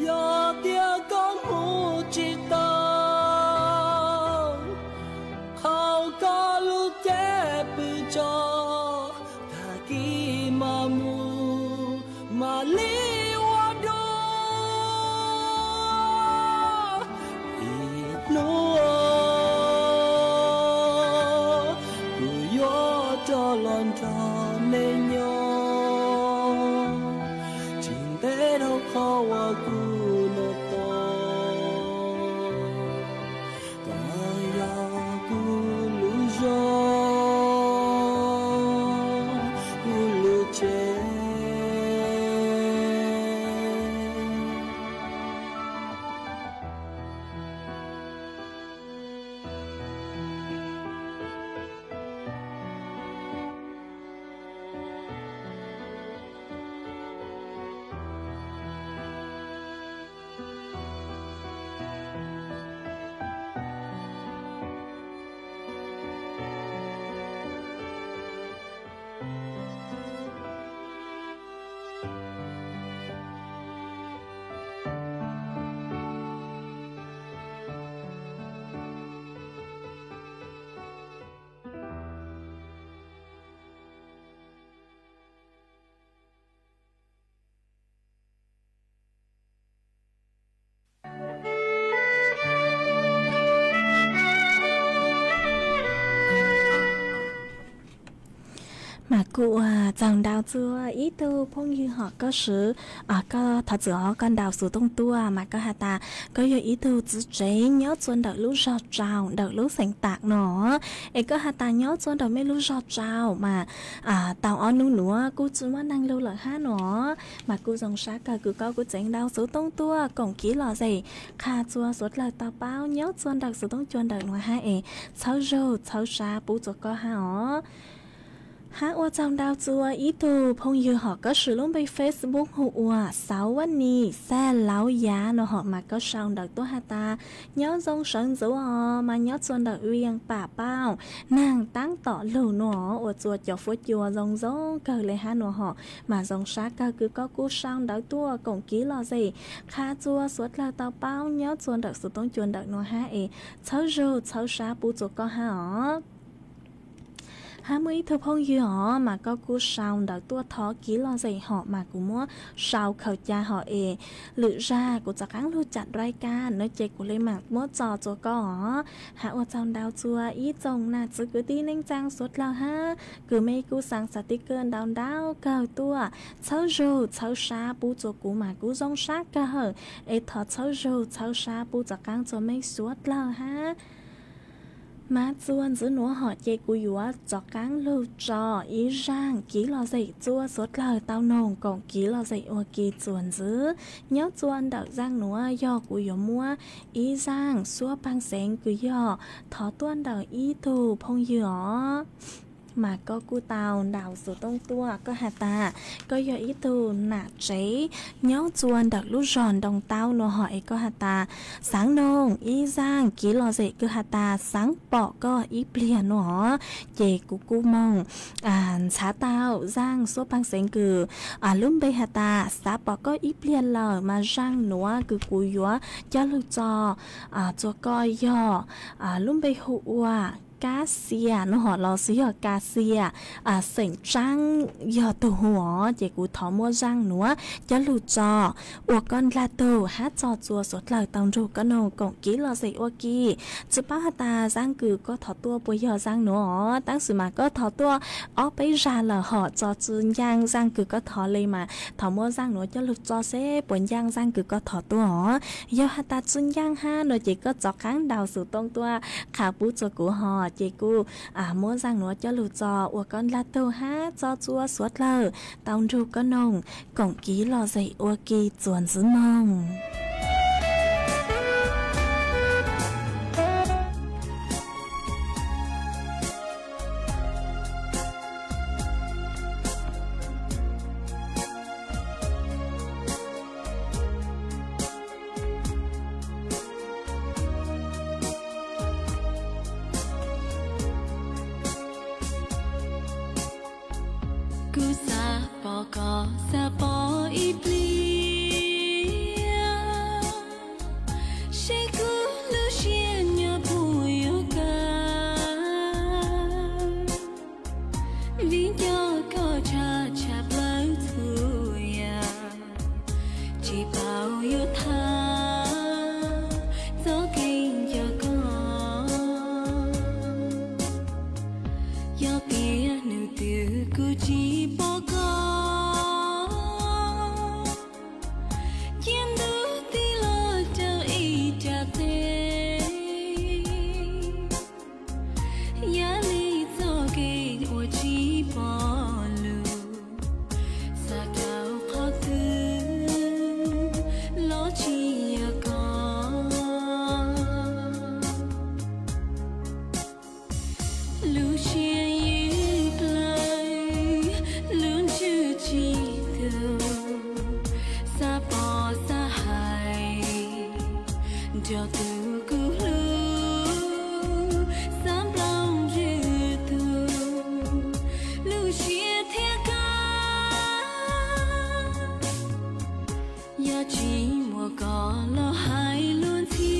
Yog tias koj mus tsis tau, qhau koj lub cev pw tso, tag kis mam mus. Mam li ua dua ib hnub kuv yuav rov los nrog nej nyob, tsis ntev dhau qhov uas kuv hnov tau, koj yog kuv lub zog, kuv lub tsev. Mas kuj ua tsaug ntau txug ib tug phooj ywg hom koj swv, koj thov txim os, koj ntaus xov tooj tuaj mas koj has tas koj yog ib tug txiv tsev nyob txua ntawm lub zog Tsau ntawm lub xeev Tam no, es koj has tas nyob txua ntawm mej lub zog Tsau mas tau ob hnub nuav kuj tsi muaj neeg lug lawm hab no. Mas kuj zoo sab kawg kws koj kuj tseem ntaus xov tooj tuaj koom kev lom zem qha txua suav dlawg tau paub nyob txua ntawm xov tooj cua ntawm nuav hab es txhawb zug txhawb sab pub txua koj hab os. Hab ua tsaug ntau txua ib tug phooj ywg hom koj swv lub npe Facebook hu ua Xauv Vaj Nis Xaj Lauv Yav no hom mas koj sau ntawv tuaj has tas nyob zoo sawv ntxuv os, mas nyob txua ntawm Vias Pam Pauj, Naag Taab Tom lug no, ua txua cov fuab cua zoo zoo kawg le hab no hom. Mas zoo sab kawg kws koj kuj sau ntawv tuaj koom kev lom zem qha txua suav dlawg tau paub nyob txua ntawm xov tooj cua ntawm nuav hab es txhawb zug txhawb sab pub txua koj hab os. Hab muaj ib tug phooj ywg os mas koj kuj sau ntawv tuaj thov kev lom zem hom mas kuv muab sau khaws ca hom es lwm zag kuv rov qaab lug cam rai ka no ces kuv le maam muab tso txua koj os. Hab ua tsaug ntau txua ib tsoom nam txiv kwv tij neej tsaa suav dlawg hab kws mej kuj xaa xas tiv kawg ntau ntau kawg tuaj txhawb zug txhawb sab pub txua kuv mas kuv zoo sab kawg hawm es thov txhawb zug txhawb sab pub rov qaab txua mej suav dlawg hab. Mas txua ntxiv nuav hom ces kuv yuav rov qaab lug tso ib zaaj kev lom zem txua suav dlawg tau noog koom kev lom zem ua ke txuas ntxiv. Nyob txua ntawm zaaj nuav yog kuv yuav muab ib zaaj suab paag xeev kws yog thov tuaj ntawm ib tug phooj ywg os. Mas koj kuj tau ntaus xov tooj tuaj koj has tas koj yog ib tug nam tsev nyob txua ntawm lub zog Ntoo Taub no hom es koj has tas xaav noog ib zaaj kev lom zem kws has tas xaav pom koj ib pliag no hom. Ces kuv kuj moog ntxhav tau zaaj suab paag xeev kws lub npe has tas xav pom koj ib pliag lawm mas zaaj nuav kws kuv yuav coj lug tso txua koj yog lub npe hu ua Kab Xia no hom los xwb yog Ka Xia, xeem Tsaab yog tug hu os. Ces kuv thov muab zaaj nuav coj lug tso ua koj ndlag tug hab tso txua suav dlawg tau nrug koj noog koom kev lom zem ua ke. Tsi paub has tas zaaj kws koj thov tuaj puas yog zaaj nuav os, tab sis mas koj thov tuaj ob peb zag lawm hom tso tsi ncaaj zaaj kws koj thov le mas thov muab zaaj nuav coj lug tso seb puas ncaaj zaaj kws koj thov tuaj os. Yog has tas tsi ncaaj hab no ces koj rov qaab ntaus xov tooj tuaj qha pub txua kuv hom ces kuj muab zaaj nuav coj lug tso ua koj ndlag tug hab tso txua suav dlawg tau nrug koj noog koom kev lom zem ua ke txuas ntxiv moog. Kuv xav pom koj, xav pom ib pliag, seb kuv lub siab nyob puas yuav kawg, vim nco koj tshaj tshaj plaws txhua yam. Nco tus kuv hlub, xav nplooj ywg tug, lub siab thiab kab, yog tsis muaj koj los hais luag ntxhi.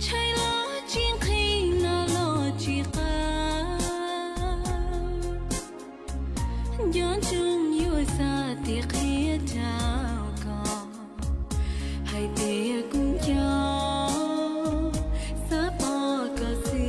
Tshaib los tsis nqhis, no los tsis qab, nco ntsoov yuav xav tias qhia rau koj, hais tias kuv nco, xav pom koj xwb.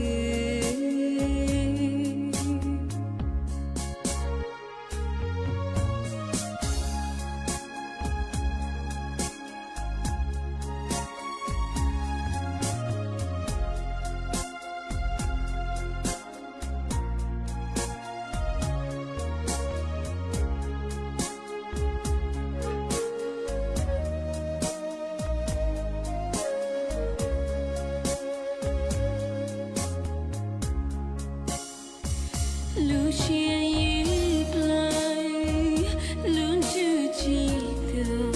Lub siab ywj plaws, lub ntsws tsis tug,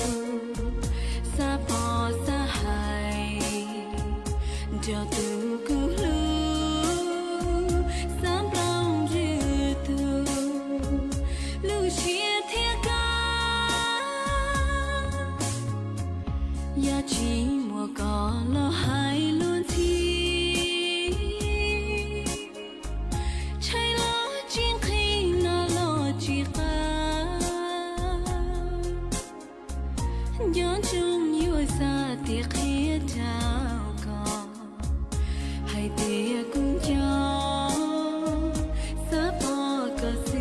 xav pom xav hais rau tus kuv hlub, xav nplooj ywg tug, lub siab thiab kab, yog tsis muaj koj los hais luag ntxhi. Tshaib los tsis nqhis, no los tsis qab, nco ntsoov yuav xav tias qhia rau koj, hais tias kuv nco, xav pom koj xwb.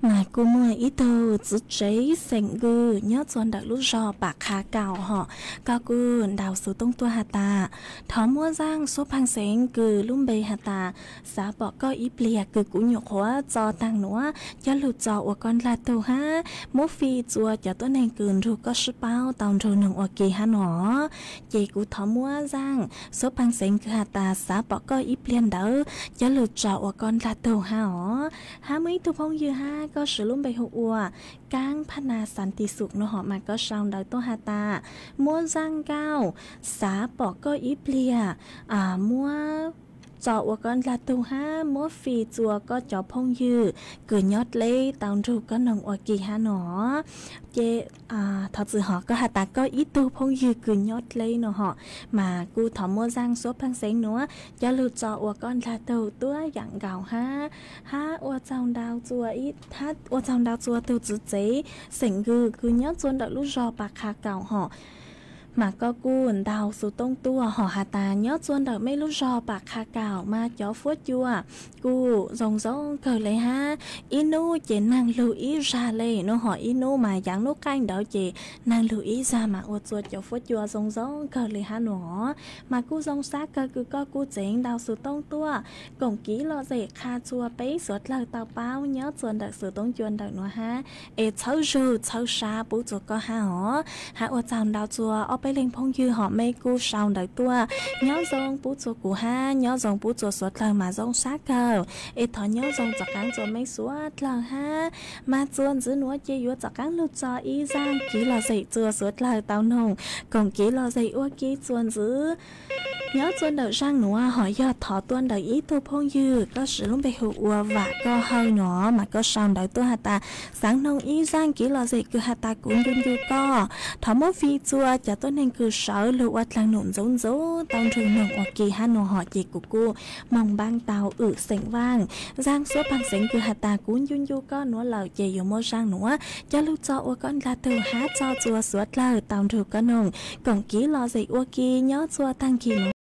Mas kuj muaj ib tug txiv tsev xeem Nkws nyob txua ntawm lub zos Pam Qha Kaum hom, koj kuj ntaus xuv tooj tuaj has tas, thov muab zaaj xuab pheej xeev kws lub npe has tas, xav pom koj ib pliag kws kuv nyuam qhuav txo taag nuav coj lug tso ua koj ndlag tug hab muab fij txua cov tuab neeg kws nrug koj sib paub tau nrug noog ua ke hab no. Ces kuv thov muab zaaj xuab pheej xeev kws has tas xav pom koj ib pliag ntawd coj lug tso ua koj ndlag tug hab os. Hab muaj ib tug phooj ywg hab koj swv lub npe hu ua Kaab Phaj Nas Xas Tis Xum no hom mas koj sau ntawv tuaj has tas, muab zaaj nkauj, xav pom koj ib pliag, muab tso ua koj ndlag tug hab muab fij txua koj cov phooj ywg kws nyob dleb tau nrug koj noog ua ke hab no. Ces thov txim hom koj has tas koj ib tug phooj ywg kws nyob dleb no hom, mas kuj thov muab zaaj xuab pheej xeev nuav coj lug tso ua koj ndlag tug tuab yaam nkaus hab. Hab ua tsaug ntau txua, hab ua tsaug ntau txua tug txiv tsev xeem Nkws kws nyob txua ntawm lub zog Pam Qha Kaum hom. Mas koj kuj ntaus xuv tooj tuaj hom has tas nyob txua ntawm mej lub zog Pam Qha Kaum mas cov fuab cua kuj zoo zoo kawg le hab. Ib nub ces naag lug ib zag le no hom, ib nub mas yaav nub qaij ntawd ces naag lug ib zag mas ua txua cov fuab cua zoo zoo kawg le hab no. Mas kuj zoo sab kawg kws koj kuj tseev ntaus xuv tooj tuaj koom kiv lom zem qha txua peb suav dlawg tau paub nyob txua ntawm xuv tooj cua ntawm nuav hab. Es txhawb zug txhawb sab pub txua koj hab os. Hab ua tsaug ntau txua ob peb leeg phooj ywg hom mej kuj sau ntawv tuaj. Nyob zoo pub txua kuv hab nyob zoo pub txua suav dlawg mas zoo sab kawg. Es thov nyob zoo txav qaab txua mej suav dlawg hab. Mas txuas ntxiv nuav ces yuav txav qaab lug tso ib zaaj kiv lom zem txua suav dlawg tau noog koom kiv lom zem ua ke txuas ntxiv. Nyob txua ntawm zaj nuav hos yog thov tuaj ntawm ib tug phooj ywg, koj siv lub npe hu ua Vam Koj Hawj no, mas koj sau ntawv tuaj has tas xaav noog ib zaj kev lom zem kws has tas kuv ncu ncu koj. Thov muab fij txua cov tuab neeg kws sawv lug ua dlaag num ntxuv ntxuv tau nrug noog ua ke hab nua hos ces kuv kuj moog npaab tau wm xeem vaaj. Zaj xuab paag xeev kws has tas kuv ncu ncu koj nuav lawm ces yuav muab zaj nuav coj lug txo ua koj dlaag tug hab txo txua suav dlawg tau nrug koj noog koom kev lom zem ua ke nyob txua taag nkig nuav.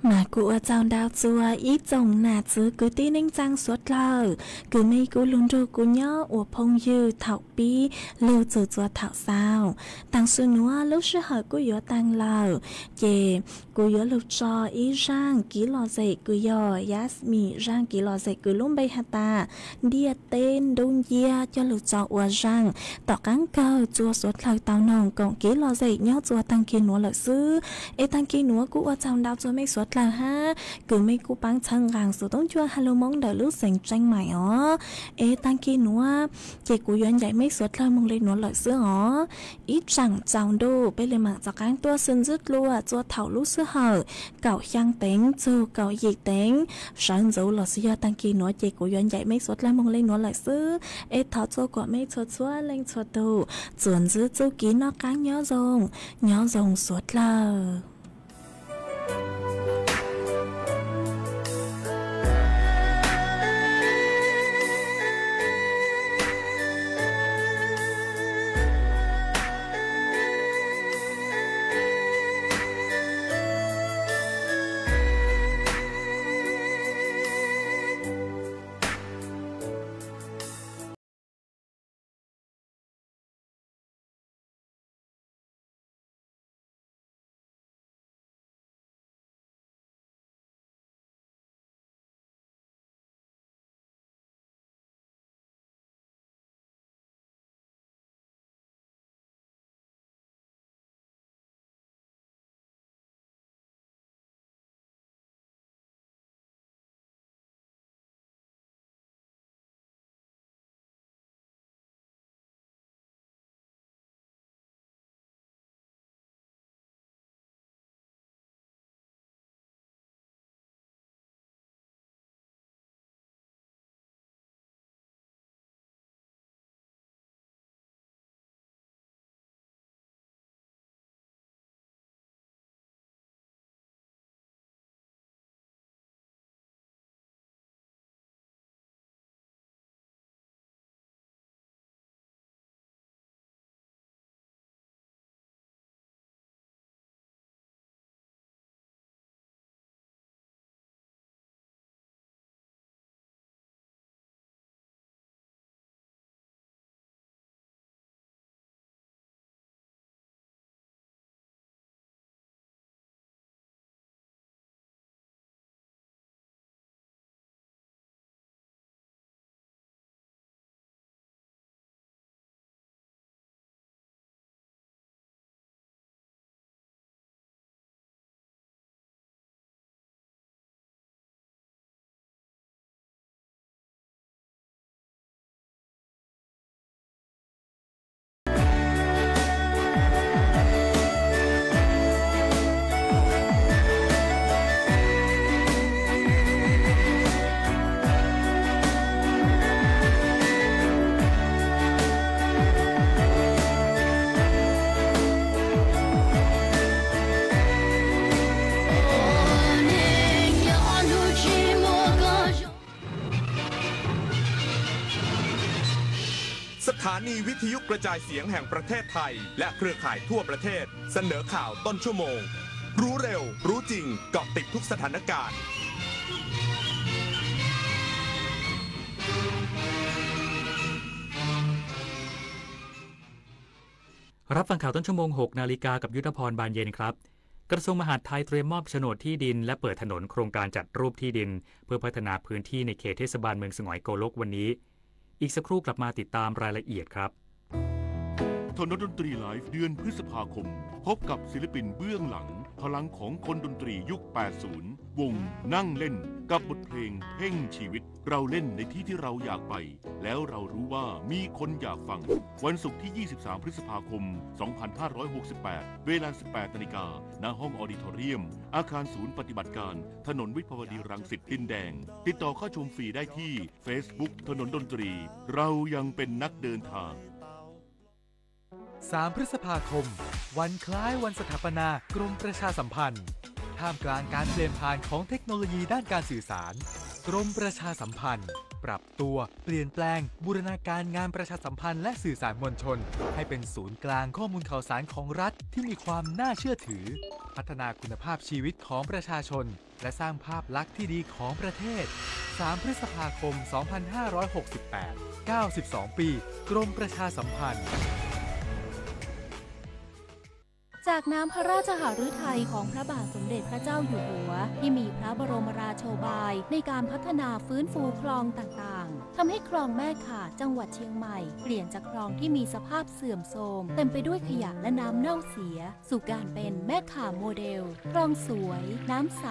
Mas kuv ua tsaug ntau txuas ib tsoom nam txiv kwv tij neej tsaa suav dlawg, kws mej kuj lug nrug kuv nyob ua phooj ywg thaum pib lug txug txua thaum xaus. Taam sim nuav lub sij hawm kuj yuav taag lawm, ces kuv yuav lug tso ib zaaj kev lom zem kws yog Yasmine zaaj kev lom zem kws lub npe has tas Ntiaj Teb Ntub Nciab coj lug tso ua zaaj. Tom qaab kawg txua suav dlawg tau noog koom kev lom zem nyob txua taag kig nuav lawm xwb. Es taag kig nuav kuj ua tsaug ntau txua mej suav dlawg hab, kws mej kuj paab txhawb nqaa xuv toob cuaj ha lug Moob ntawm lub xeev Tseeb Maim os. Es taag kig nuav ces kuv yuav ncaim mej suav dlawg moog le nuav lawm xwb os. Ib tsaam tsaus ntuj peb le maam rov qaab tuaj sib ntsib dlua txua thaum lub sij hawm kaum xyaa teev txug kaum yim teev sawv ntxuv los sis yog taag kig nuav ces kuv yuav ncaim mej suav dlawg moog le nuav lawm xwb. Es thov txua kuas mej txhua txhua leej txhua tug tsuas ntsib txuj kev noj qaab nyob zoo, nyob zoo suav dlawg.สถานีวิทยุกระจายเสียงแห่งประเทศไทย และเครือข่ายทั่วประเทศ เสนอข่าวต้นชั่วโมง รู้เร็ว รู้จริง เกาะติดทุกสถานการณ์ รับฟังข่าวต้นชั่วโมง หกนาฬิกา กับยุทธพร บานเย็นครับ กระทรวงมหาดไทยเตรียมมอบโฉนดที่ดินและเปิดถนนโครงการจัดรูปที่ดิน เพื่อพัฒนาพื้นที่ในเขตเทศบาลเมืองสงอยโกลกวันนี้ อีกสักครู่กลับมาติดตามรายละเอียดครับ ถนนดนตรีไลฟ์เดือนพฤษภาคม พบกับศิลปินเบื้องหลัง พลังของคนดนตรียุค แปดศูนย์ วงนั่งเล่น กับบทเพลงเพ่งชีวิต เราเล่นในที่ที่เราอยากไป แล้วเรารู้ว่ามีคนอยากฟัง วันศุกร์ที่ ยี่สิบสาม พฤษภาคม สองพันห้าร้อยหกสิบแปด เวลา สิบแปดนาฬิกา ณ ห้องออดิทอเรียม อาคารศูนย์ปฏิบัติการ ถนนวิภาวดีรังสิตดินแดง ติดต่อเข้าชมฟรีได้ที่ Facebook ถนนดนตรี เรายังเป็นนักเดินทาง สาม พฤษภาคม วันคล้ายวันสถาปนากรมประชาสัมพันธ์ ท่ามกลางการเปลี่ยนผ่านของเทคโนโลยีด้านการสื่อสาร กรมประชาสัมพันธ์ ปรับตัว เปลี่ยนแปลง บูรณาการงานประชาสัมพันธ์และสื่อสารมวลชน ให้เป็นศูนย์กลางข้อมูลข่าวสารของรัฐที่มีความน่าเชื่อถือ พัฒนาคุณภาพชีวิตของประชาชน และสร้างภาพลักษณ์ที่ดีของประเทศ สาม พฤษภาคม สองพันห้าร้อยหกสิบแปด เก้าสิบสอง ปี กรมประชาสัมพันธ์ จากน้ำพระราชหฤทัยของพระบาทสมเด็จพระเจ้าอยู่หัว ที่มีพระบรมราโชบายในการพัฒนาฟื้นฟูคลองต่างๆ ทำให้คลองแม่ข่าจังหวัดเชียงใหม่ เปลี่ยนจากคลองที่มีสภาพเสื่อมโทรม เต็มไปด้วยขยะและน้ำเน่าเสีย สู่การเป็นแม่ข่าโมเดล คลองสวย น้ำใส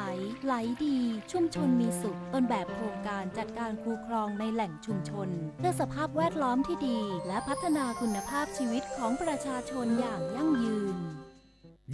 ไหลดี ชุมชนมีสุข ต้นแบบโครงการจัดการคูคลองในแหล่งชุมชน เพื่อสภาพแวดล้อมที่ดี และพัฒนาคุณภาพชีวิตของประชาชนอย่างยั่งยืน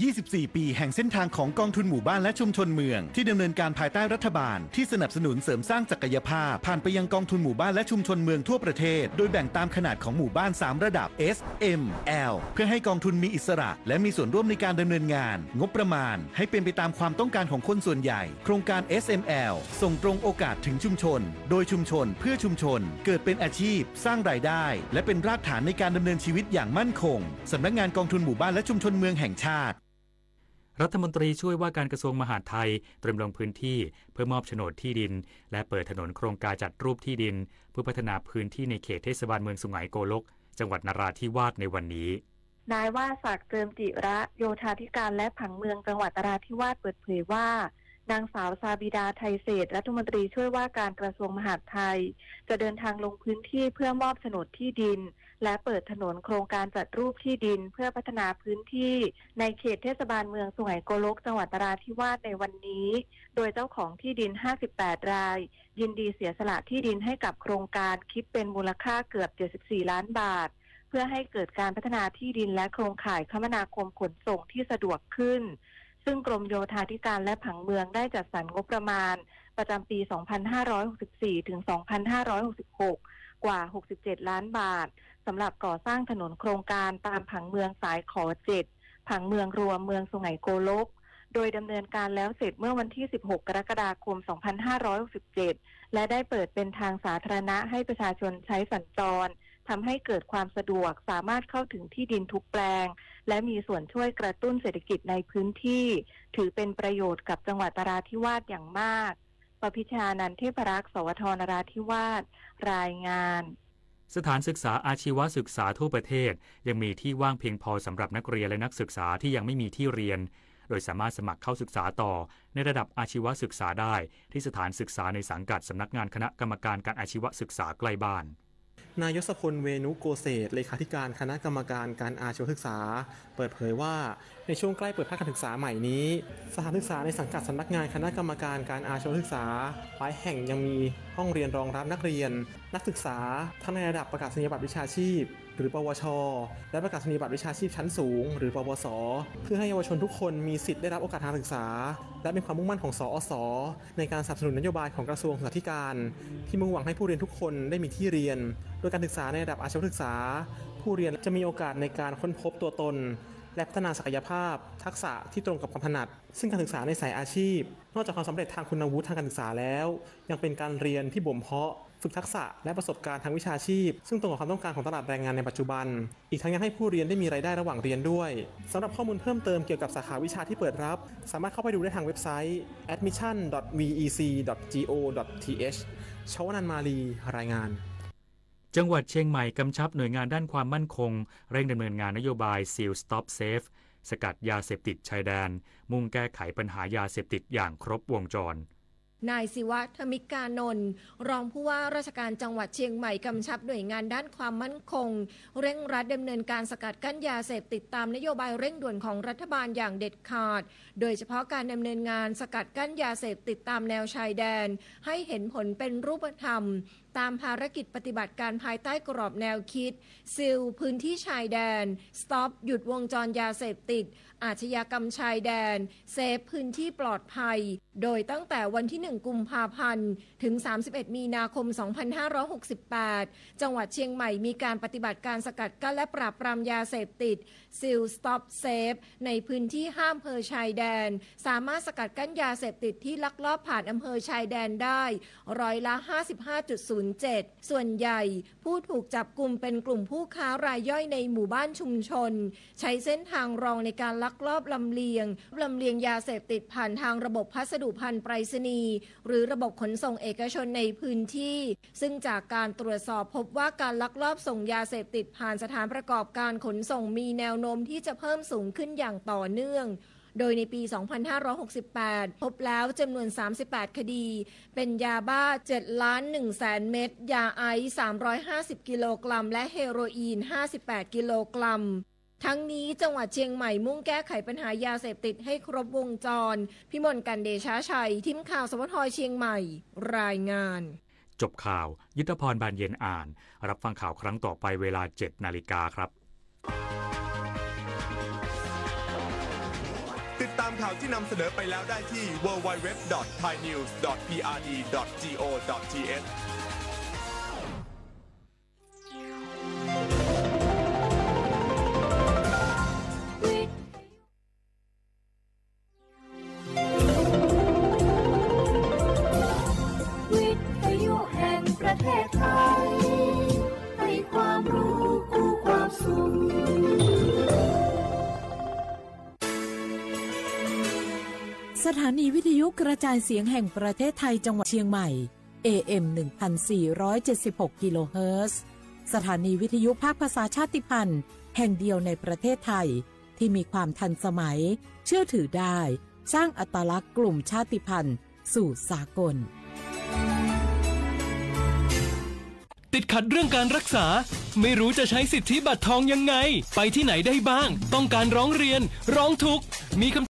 ยี่สิบสี่ ปีแห่งเส้นทางของกองทุนหมู่บ้านและชุมชนเมือง ที่ดำเนินการภายใต้รัฐบาลที่สนับสนุนเสริมสร้างศักยภาพ ผ่านไปยังกองทุนหมู่บ้านและชุมชนเมืองทั่วประเทศ โดยแบ่งตามขนาดของหมู่บ้าน สาม ระดับ S M L เพื่อให้กองทุนมีอิสระ และมีส่วนร่วมในการดำเนินงาน งบประมาณให้เป็นไปตามความต้องการของคนส่วนใหญ่ โครงการ S M L ส่งตรงโอกาสถึงชุมชน โดยชุมชน เพื่อชุมชน เกิดเป็นอาชีพ สร้างรายได้ และเป็นรากฐานในการดำเนินชีวิตอย่างมั่นคง สำนักงานกองทุนหมู่บ้านและชุมชนเมืองแห่งชาติ รัฐมนตรีช่วยว่าการกระทรวงมหาดไทย เตรียมลงพื้นที่เพื่อมอบโฉนดที่ดิน และเปิดถนนโครงการจัดรูปที่ดิน เพื่อพัฒนาพื้นที่ในเขตเทศบาลเมืองสุไหงโกลก จังหวัดนราธิวาสในวันนี้ นายว่าศักดิ์ เจิมจิระ โยธาธิการและผังเมืองจังหวัดนราธิวาสเปิดเผยว่า นางสาว ซาบิดา ไทยเศรษฐ รัฐมนตรีช่วยว่าการกระทรวงมหาดไทย จะเดินทางลงพื้นที่เพื่อมอบโฉนดที่ดิน และเปิดถนนโครงการจัดรูปที่ดินเพื่อพัฒนาพื้นที่ในเขตเทศบาลเมืองสุไหงโกลก จังหวัดนราธิวาสในวันนี้ โดยเจ้าของที่ดิน ห้าสิบแปด ราย ยินดีเสียสละที่ดินให้กับโครงการคิดเป็นมูลค่าเกือบ เจ็ดสิบสี่ ล้านบาท เพื่อให้เกิดการพัฒนาที่ดินและโครงข่ายคมนาคมขนส่งที่สะดวกขึ้น ซึ่งกรมโยธาธิการและผังเมืองได้จัดสรรงบประมาณประจำปี สองพันห้าร้อยหกสิบสี่ ถึง สองพันห้าร้อยหกสิบหก กว่า หกสิบเจ็ด ล้านบาท สำหรับก่อสร้างถนนโครงการตามผังเมืองสายขอ เจ็ด ผังเมืองรวมเมืองสุไหงโกลก โดยดำเนินการแล้วเสร็จเมื่อวันที่ สิบหก กรกฎาคม สองพันห้าร้อยหกสิบเจ็ด และได้เปิดเป็นทางสาธารณะให้ประชาชนใช้สัญจร ทำให้เกิดความสะดวก สามารถเข้าถึงที่ดินทุกแปลง และมีส่วนช่วยกระตุ้นเศรษฐกิจในพื้นที่ ถือเป็นประโยชน์กับจังหวัดนราธิวาสอย่างมาก ปพิชานันเทพรักษ์ สวท นราธิวาส รายงาน สถานศึกษาอาชีวศึกษาทั่วประเทศ ยังมีที่ว่างเพียงพอสำหรับนักเรียนและนักศึกษาที่ยังไม่มีที่เรียน โดยสามารถสมัครเข้าศึกษาต่อในระดับอาชีวศึกษาได้ที่สถานศึกษาในสังกัดสำนักงานคณะกรรมการการอาชีวศึกษาใกล้บ้าน นายยศพล เวณุโกเศษ เลขาธิการคณะกรรมการการอาชีวศึกษา เปิดเผยว่า ในช่วงใกล้เปิดภาคการศึกษาใหม่นี้ สถานศึกษาในสังกัดสำนักงานคณะกรรมการการอาชีวศึกษา หลายแห่งยังมีห้องเรียนรองรับนักเรียน นักศึกษา ทั้งในระดับประกาศนียบัตรวิชาชีพ หรือ ปวช และประกาศนียบัตรวิชาชีพชั้นสูง หรือ ปวส เพื่อให้เยาวชนทุกคนมีสิทธิ์ได้รับโอกาสทางการศึกษา และเป็นความมุ่งมั่นของ สอส ในการสนับสนุนนโยบายของกระทรวงศึกษาธิการ ที่มุ่งหวังให้ผู้เรียนทุกคนได้มีที่เรียน โดยการศึกษาในระดับอาชีวศึกษา ผู้เรียนจะมีโอกาสในการค้นพบตัวตน และพัฒนาศักยภาพ ทักษะที่ตรงกับความถนัด ซึ่งการศึกษาในสายอาชีพ นอกจากความสำเร็จทางคุณวุฒิทางการศึกษาแล้ว ยังเป็นการเรียนที่บ่มเพาะ ฝึกทักษะ และประสบการณ์ทางวิชาชีพ ซึ่งตรงกับความต้องการของตลาดแรงงานในปัจจุบัน อีกทั้งยังให้ผู้เรียนได้มีรายได้ระหว่างเรียนด้วย สำหรับข้อมูลเพิ่มเติมเกี่ยวกับสาขาวิชาที่เปิดรับ สามารถเข้าไปดูได้ทางเว็บไซต์ admission dot vec dot go dot th ชวนันท์ มาลี รายงาน จังหวัดเชียงใหม่กำชับหน่วยงานด้านความมั่นคง เร่งดำเนินงานนโยบาย Seal Stop Safe สกัดยาเสพติดชายแดน มุ่งแก้ไขปัญหายาเสพติดอย่างครบวงจร นายศิวะ ธมิกานนท์ รองผู้ว่าราชการจังหวัดเชียงใหม่กำชับหน่วยงานด้านความมั่นคง เร่งรัดดำเนินการสกัดกั้นยาเสพติดตามนโยบายเร่งด่วนของรัฐบาลอย่างเด็ดขาด โดยเฉพาะการดำเนินงานสกัดกั้นยาเสพติดตามแนวชายแดน ให้เห็นผลเป็นรูปธรรม ตามภารกิจปฏิบัติการภายใต้กรอบแนวคิด ซีลพื้นที่ชายแดน Stop หยุดวงจรยาเสพติด อาชญากรรมชายแดน Safe พื้นที่ปลอดภัย โดยตั้งแต่วันที่ หนึ่ง กุมภาพันธ์ ถึง สามสิบเอ็ด มีนาคม สองพันห้าร้อยหกสิบแปด จังหวัดเชียงใหม่มีการปฏิบัติการสกัดกั้นและปราบปรามยาเสพติด ซีล Stop Safe ในพื้นที่ห้าอำเภอชายแดน สามารถสกัดกั้นยาเสพติดที่ลักลอบผ่านอำเภอชายแดนได้ ร้อยละ ห้าสิบห้าจุดศูนย์เจ็ด ส่วนใหญ่ผู้ถูกจับกุมเป็นกลุ่มผู้ค้ารายย่อยในหมู่บ้านชุมชน ใช้เส้นทางรองในการลักลอบลำเลียง ลำเลียงยาเสพติดผ่านทางระบบพัสดุภัณฑ์ไปรษณีย์ หรือระบบขนส่งเอกชนในพื้นที่ ซึ่งจากการตรวจสอบพบว่าการลักลอบส่งยาเสพติดผ่านสถานประกอบการขนส่งมีแนวโน้มที่จะเพิ่มสูงขึ้นอย่างต่อเนื่อง โดยในปี สองพันห้าร้อยหกสิบแปด พบแล้วจำนวน สามสิบแปด คดี เป็นยาบ้า เจ็ดล้านหนึ่งแสน เม็ด ยาไอซ์ สามร้อยห้าสิบ กิโลกรัม และเฮโรอีน ห้าสิบแปด กิโลกรัม ทั้งนี้จังหวัดเชียงใหม่มุ่งแก้ไขปัญหายาเสพติดให้ครบวงจร พิมลกรรย์ เดชาชัย ทีมข่าว สวท เชียงใหม่ รายงาน จบข่าว ยุทธพร บานเย็นอ่าน รับฟังข่าวครั้งต่อไปเวลา เจ็ดนาฬิกาครับ ติดตามข่าวที่นำเสนอไปแล้วได้ที่ ดับเบิลยู ดับเบิลยู ดับเบิลยู ดอท ไทยนิวส์ ดอท พีอาร์ดี ดอท จี โอ ดอท ที เอช วิทยุแห่งประเทศไทย ให้ความรู้คู่ความสุข สถานีวิทยุกระจายเสียงแห่งประเทศไทยจังหวัดเชียงใหม่ เอ เอ็ม หนึ่งพันสี่ร้อยเจ็ดสิบหก กิโลเฮิรตซ์ สถานีวิทยุภาคภาษาชาติพันธุ์แห่งเดียวในประเทศไทย ที่มีความทันสมัย เชื่อถือได้ สร้างอัตลักษณ์กลุ่มชาติพันธุ์สู่สากล ติดขัดเรื่องการรักษา ไม่รู้จะใช้สิทธิบัตรทองยังไง ไปที่ไหนได้บ้าง ต้องการร้องเรียน ร้องทุกข์ มีคำ